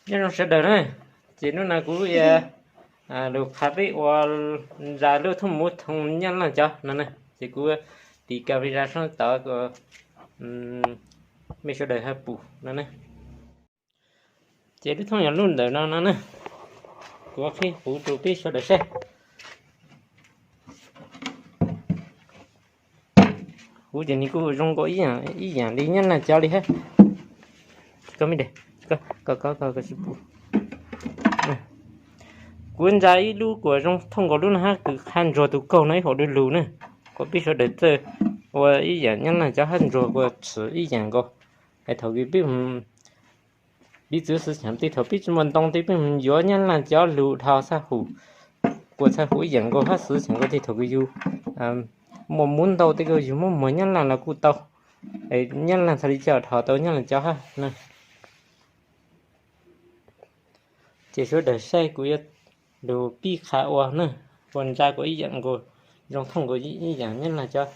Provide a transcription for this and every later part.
Nyob zoo sawv daws na, ces hnub no kuv yuav lug qha peb ua ntsa lub thooj muv thooj nyab laaj cov no na, ces kuv tiv ka vi za sab tod kom mej sawv daws ha pum no na. Ces lub thooj yog lub ntawm no no na, kuv qhib huv rau peb sawv daws saib. Huv ces nws kuj zoo nkaus ib yaam li nyab laaj cov li hab. Kuv ntsa ib lub kuas zoo thooj nkaus lub no hab, kws qha ntsuag tus kaug no ib huam du lug na, kom peb sawv daws txawj ua ib yaam nyab laaj cov hab ntsuag kuas txhwm ib yaam nkaus. Es thaum kws peb piv txwv xwv xyaam tej thaum peb tsi muaj ntoo tej peb yuav nyab laaj cov lug dhau txhaj hum, kuas txhaj hum ib yaam nkaus hab xwv xyaam nkaus tej thaum kws yug muaj muv ntau tej kws yug muab muag nyab laaj los kuj tau. Nyab laaj txhaj li coj dhau tau nyab laaj cov hab na. Ces sawv daws saib kuv yuav lug pib qha ua na, ua ntsa kuas ib yaam nkaus, zoo thooj nkaus ib yaam nyab laaj cov.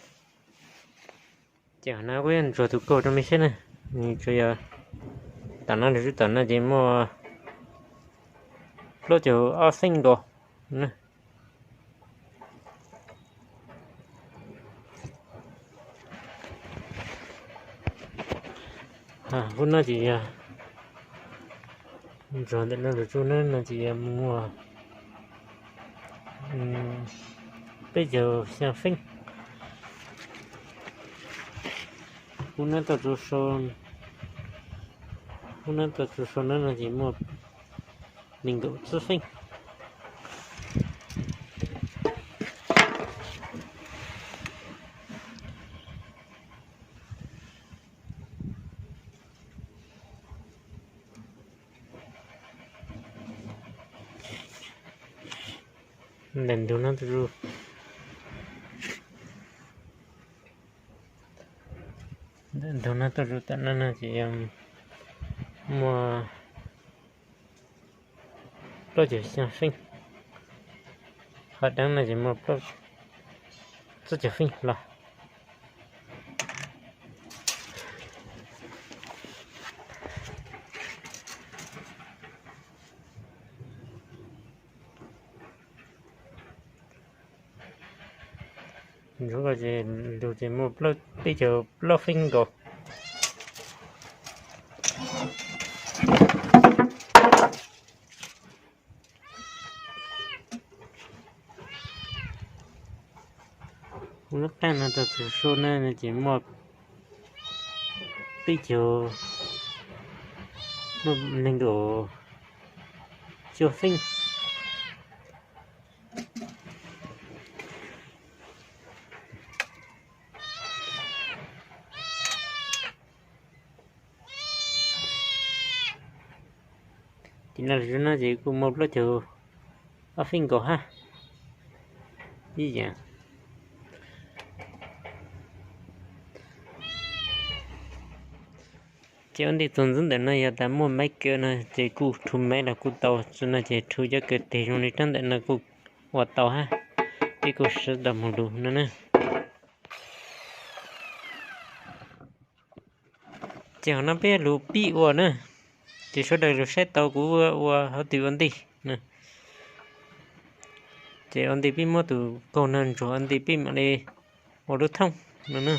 Ces no kuv yuav ntsuag tus kaug rau mej saib na, nws tsuas yog tam no lug txug tam no ces muaj plaub caug ob feeb nkaus na. Hub no ces yog ntsuag ntawm no lug txug na no ces yog muaj peb caug xyaa feeb. Hub no tau txug sau, hub no tau txug sau na no ces muaj nees nkaum tsib feeb. Ntawm ntug no tau, ntawm ntug no tau txug tam no no ces yog muaj plaub caug xyaa feeb. Qhov dheev no ces muaj tsib caug feeb los. Ntsuag ces lug ces muaj peb caug plaub feeb nkaus. Hub lub qaab no tau txug sau na no ces muaj peb caug, muaj nees nkaum cuaj feeb. Ces no lug no ces kuj muaj plaub caug ob feeb nkaus hab. Ib yaam. Ces ua ntej txug ntxiv ntawm no yog tas muaj maiv kaw no ces kuj rhu maiv los kuj tau, tsi no ces rhu cov kaw teg zoo li rab ntawm no kuj ua tau hab. Peb kuj sib tau moog lug no na. Ces hov no peb lug pib ua na, ces sawv daws lug saib tau kuv ua hov twg ua ntej. Ces ua ntej peb muab tus kaug no ntsuag ua ntej peb mam li ua lub thooj no na.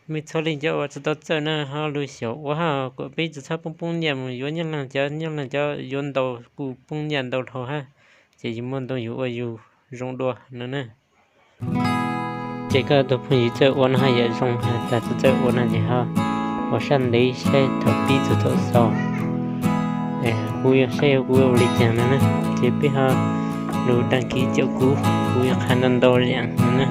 Mej txhua leej cov uas tsi tau txawj na ho lug xyaum ua hab kom peb tsi txhob poob poob nyiaj mus yuav nyab laag cov, nyab laag cov yuav ntau kuj poob nyiaj ntau dhau hab, ces yug muaj ntoo yug ua yug zoo dua no na. Ces koj tug phooj ywg txawj ua no haj yam zoo, has tas txawj txawj ua no ces ho ua sab ntev saib thaum pib txug thaum xaus. Kuv yuav saib kuv ua li caag no na, ces peb ho lug đăng ký caum kuv, kuv yuav qha ntau ntau li no na.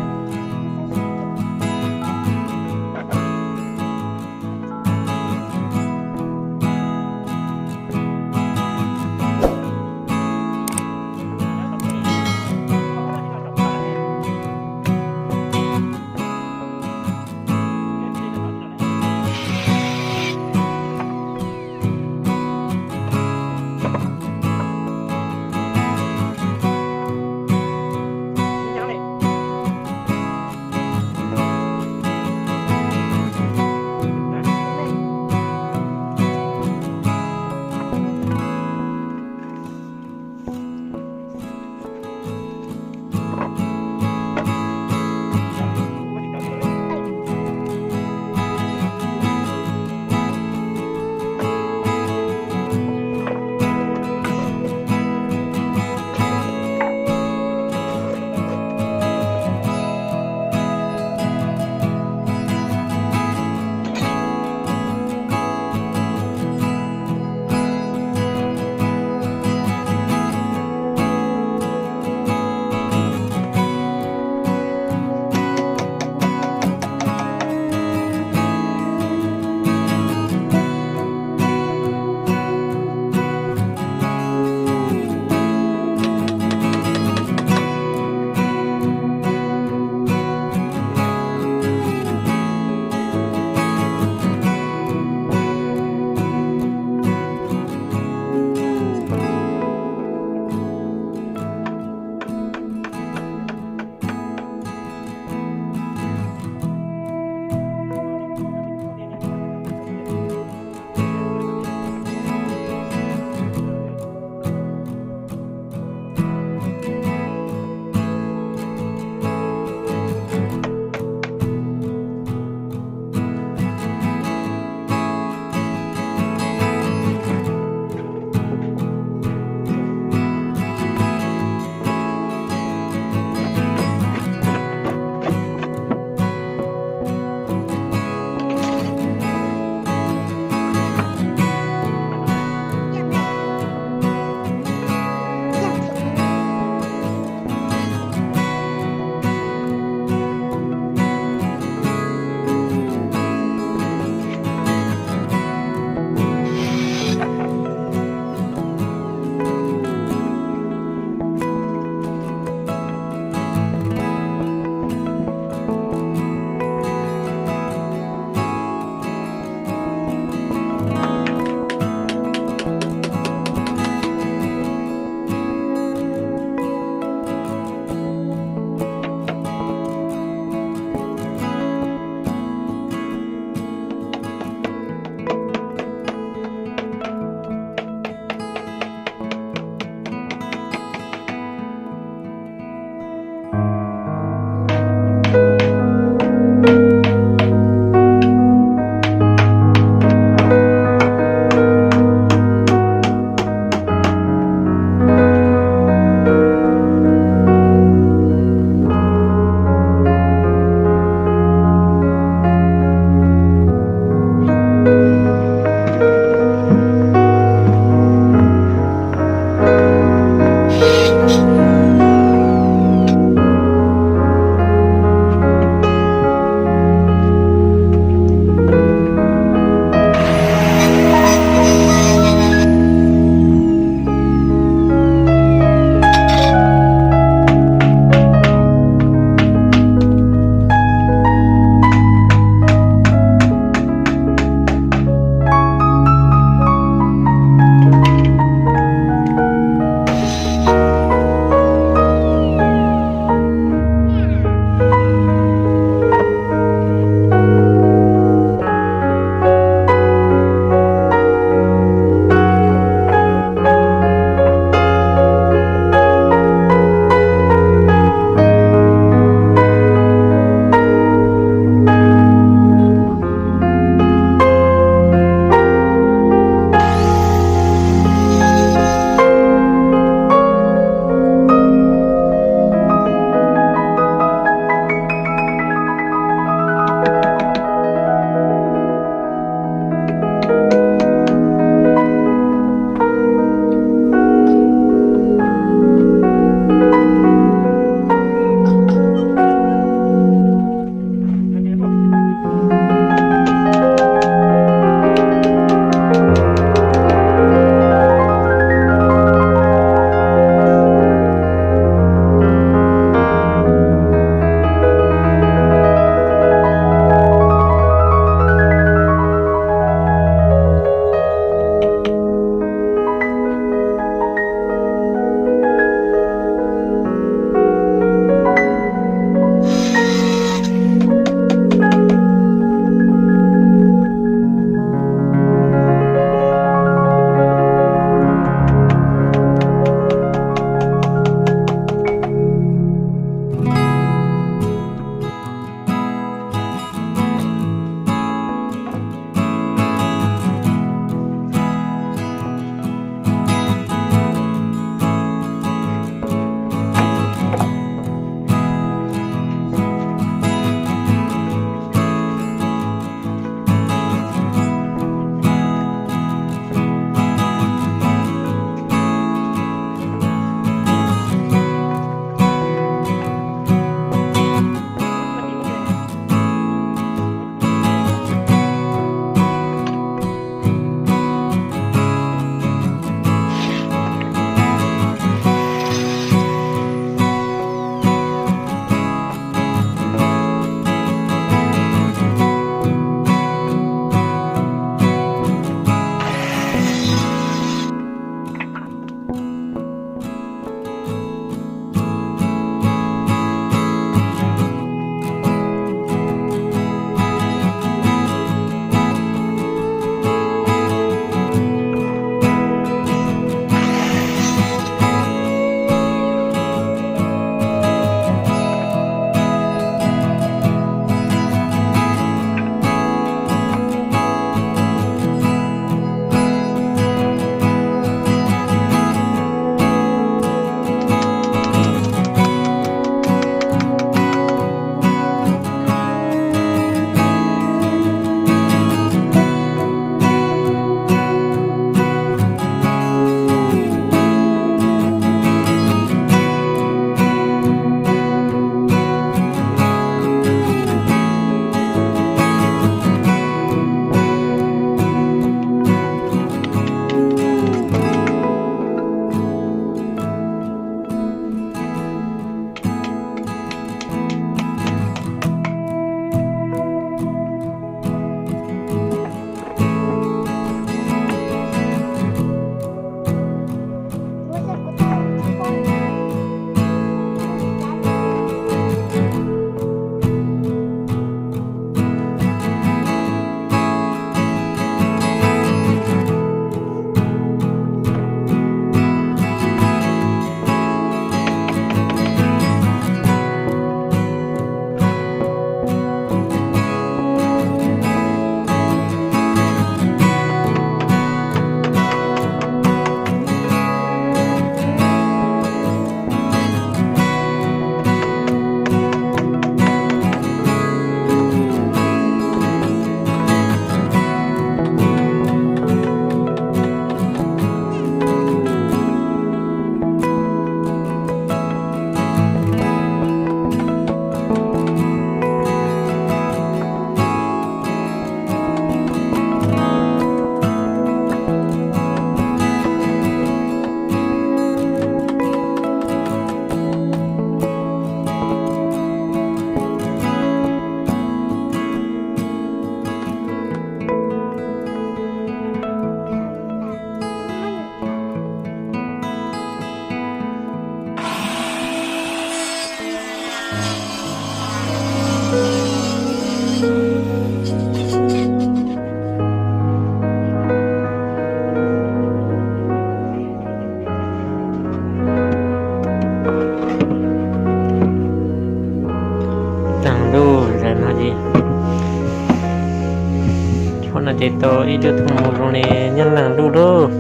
Ces tau ib lub thooj mus zoo li Nyab Laj lub lauj.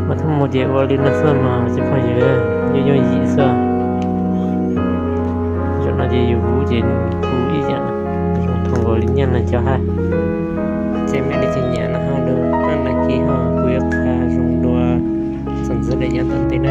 Ua thooj mus ces ua li no xwb mas tsoom phooj ywg, yooj yooj yim xwb. Zaum no ces yus kuv ces kuv ib yam zoo thooj nkaus li Nyab Laj cov hab. Ces mej li cov nyiam no ho lug pab đăng ký ho kuv yuav qha zoo dua txuas ntxiv lawm yav tom ntej na.